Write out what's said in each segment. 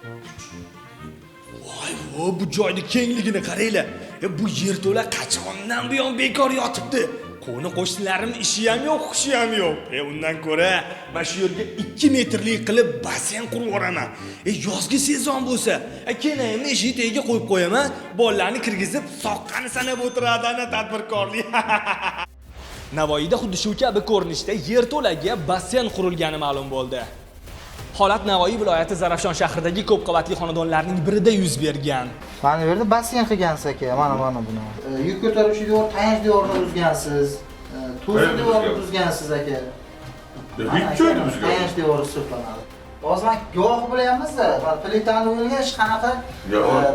Voy, vo, bu joyni kengligini qaranglar. Bu yerto'la qachondan buyon bekor yotibdi. Qo'ni qo'shnilarim ishi ham yo'q, hushi ham yo'q. Undan ko'ra mana shu yerga 2 metrlik qilib basseyn qurib yuboraman. Yozgi sezon bo'lsa, kenayimni eshik tagiga qo'yib qo'yaman, bolalarni kirgizib, soqqani sanab o'tiradi ana tadbirkorlik. Navoiyda xuddi shu kabi ko'rinishda yerto'laga basseyn qurilgani ma'lum bo'ldi. Holat Navoiy viloyati Zarafshon shahridagi ko'p qavatli xonadonlarning birida yuz bergan. Mana bu yerda basseyn qilgansiz, aka, mana buni. Yuk ko'taruvchi devor, tayanch devorini buzgansiz. To'siq devorini buzgansiz, aka. Hech joyda buzgan. Tayanch devori hisoblanadi. Hozir man guvoh bo'lyapmiz-da, mana plitani o'yilgan hech qanaqa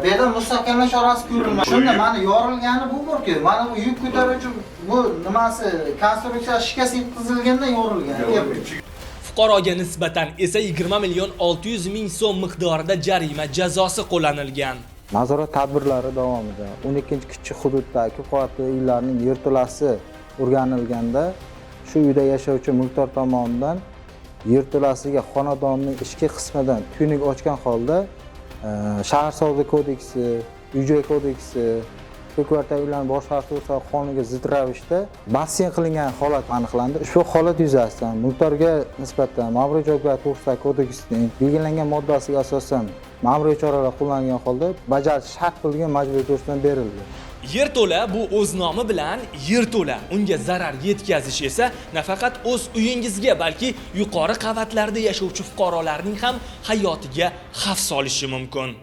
bu yerda mustahkamlash chorasi ko'rilmagan. Shunda mana yorilgani bu borku, mana bu yuk ko'taruvchi bu nimasi, konstruksiya shikast yetkazilgandan yorilgan, aka. Fuqaroga nisbatan esa 20 million 600 ming so'm miqdorida jarima jazosi qo'llanilgan. Nazorat tadbirlari davomida 12-kichik hududdagi ko'p qavatli uylarning yerto'lasi o'rganilganda shu uyda yashovchi mulkdor tomonidan yerto'lasiga xonadonning ichki qismidan tuynuk ochgan holda shahar savdo kodeksi, uy-joy kodeksi, ko'p kvartirali uylarni boshqarish to'g'risidagi qonunga zid ravishda basseyn qilingan holat aniqlandi. Ushbu holat yuzasidan mulkdorga nisbatan ma'muriy javobgarlik to'g'risidagi kodeksning belgilangan moddasiga asosan ma'muriy choralar qo'llanilgan holda bajarish shart bo'lgan majburiy ko'rsatma berildi. Yerto'la bu o'z nomi bilan yerto'la. Unga zarar yetkazish esa nafaqat o'z uyingizga, balki yuqori qavatlarda yashovchi fuqarolarning ham hayotiga xavf solishi mumkin.